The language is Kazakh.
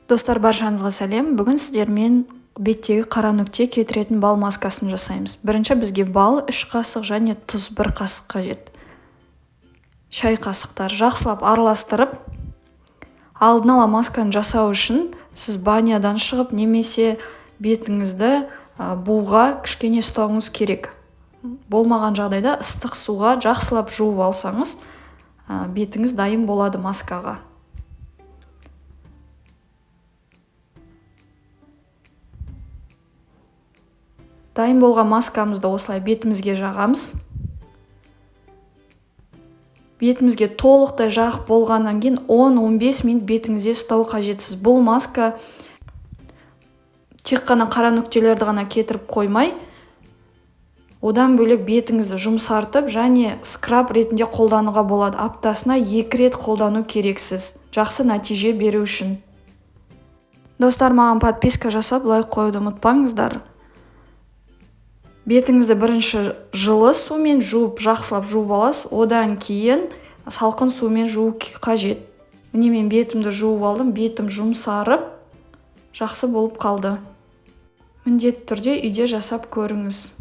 Достар, баршаңызға сәлем! Бүгін сіздермен беттегі қара нүкте кетіретін бал маскасын жасаймыз. Бірінші бізге бал 3 қасық және тұз 1 қасық қажет. Шай қасықтар. Жақсылап араластырып, алдын ала масканы жасау үшін сіз банядан шығып немесе бетіңізді буға кішкене ұстауыңыз керек. Болмаған жағдайда ыстық суға жақсылап жуып алсаңыз, бетіңіз дайын болады маскаға. Дайын болған маскамызды осылай бетімізге жағамыз. Бетімізге толықтай жағып болғаннан кейін 10-15 минут бетіңізде ұстау қажетсіз. Бұл маска тек қана қара нүктелерді ғана кетіріп қоймай, одан бөлек бетіңізді жұмсартып және скраб ретінде қолдануға болады. Аптасына 2 рет қолдану керексіз, жақсы нәтиже беру үшін. Достар, маған подписка жасап, лайк қоюды ұмытпаңыздар. Бетіңізді бірінші жылы сумен жуып, жақсылап жуып аласыз, одан кейін салқын сумен жуу қажет. Міне мен бетімді жуып алдым, бетім жұмсарып, жақсы болып қалды. Міндетті түрде үйде жасап көріңіз.